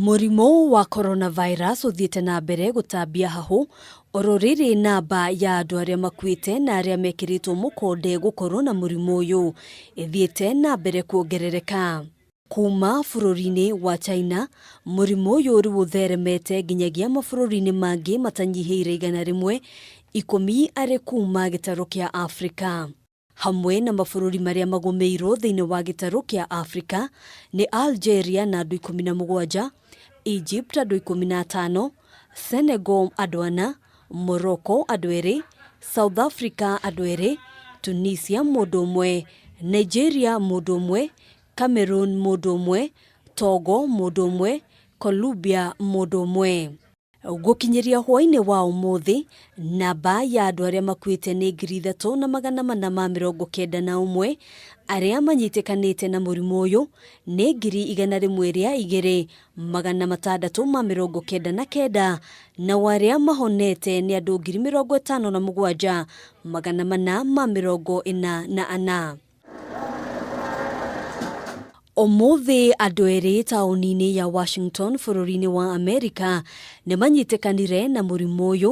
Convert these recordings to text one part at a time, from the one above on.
Mũrimũ wa coronavirus ũthiĩte na mbere gũtambia hahũ oro rĩrĩ namba ya andũ arĩa makuĩte na arĩa mekĩrĩtwo mũkonde gũkorwo na mũrimũ ũyũ ĩthiĩte na mbere kuongerereka. Kuma bũrũri-inĩ wa China, mũrimũ ũyũ rĩu ũtheremete nginyagia mabũrũri-inĩ mangĩ matanyihĩire 110 arĩ kuma gĩtarũ kĩa Afrika. Hamwe na mabũrũri marĩa magũmĩirwo thĩinĩ wa gĩtarũ kĩa Afrika nĩ Algeria na andũ 17, Egypt andũ 15, Senegal andũ ana, Morocco andũ erĩ, South Africa andũ erĩ, Tunisia mũndũ ũmwe, Nigeria mũndũ ũmwe, Cameroon mũndũ ũmwe, Togo mũndũ ũmwe, Colombia mũndũ ũmwe. Gũkinyĩria hwaĩ-inĩ wa ũmũthĩ, namba ya andũ arĩa makuĩte nĩ 3491, arĩa manyitĩkanĩte na mũrimũ ũyũ nĩ 102,699, nao arĩa mahonete nĩ andũ 57,444. Ũmũthĩ andũ erĩ taũni-inĩ ya Washington bũrũri-inĩ wa Amerika nĩ manyitĩkanire na mũrimũ ũyũ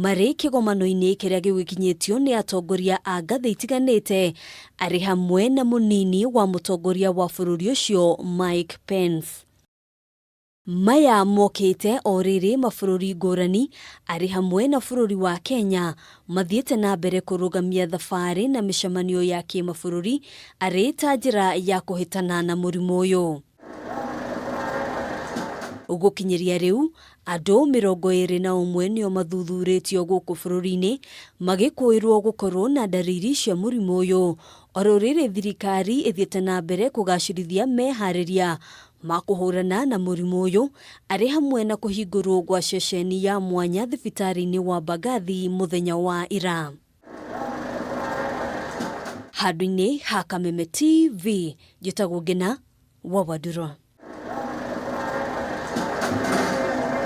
marĩ kĩgomano-inĩ kĩrĩa gĩgũkinyĩtio nĩ atongoria a ngathĩ itiganĩte arĩ hamwe na mũnini wa mũtongoria wa bũrũri ũcio Mike Pence. Maya mokĩte o rĩrĩ mabũrũri ngũrani arĩ hamwe na bũrũri wa Kenya mathiĩte na mbere kũrũgamia thabarĩ na mĩcemanio ya kĩmabũrũri arĩ ta njĩra ya kũhĩtana na mũrimũ ũyũ. Gũkinyĩria rĩu, andũ 21 nĩo mathuthurĩtio gũkũ bũrũri-inĩ magĩkũĩrwo gũkorwo na ndariri cia mũrimũ ũyũ. Oro rĩrĩ thirikari ĩthiĩte na mbere kũgacĩrithia meharĩria ma kũhũrana na mũrimũ ũyũ arĩ hamwe na kũhingũrwo gwa ceceni ya mwanya thibitarĩ-inĩ wa Mbagathi mũthenya wa ira. Handũ-inĩ ha Kameme TV, njĩtagwo Ngĩna wa Wandũrũ.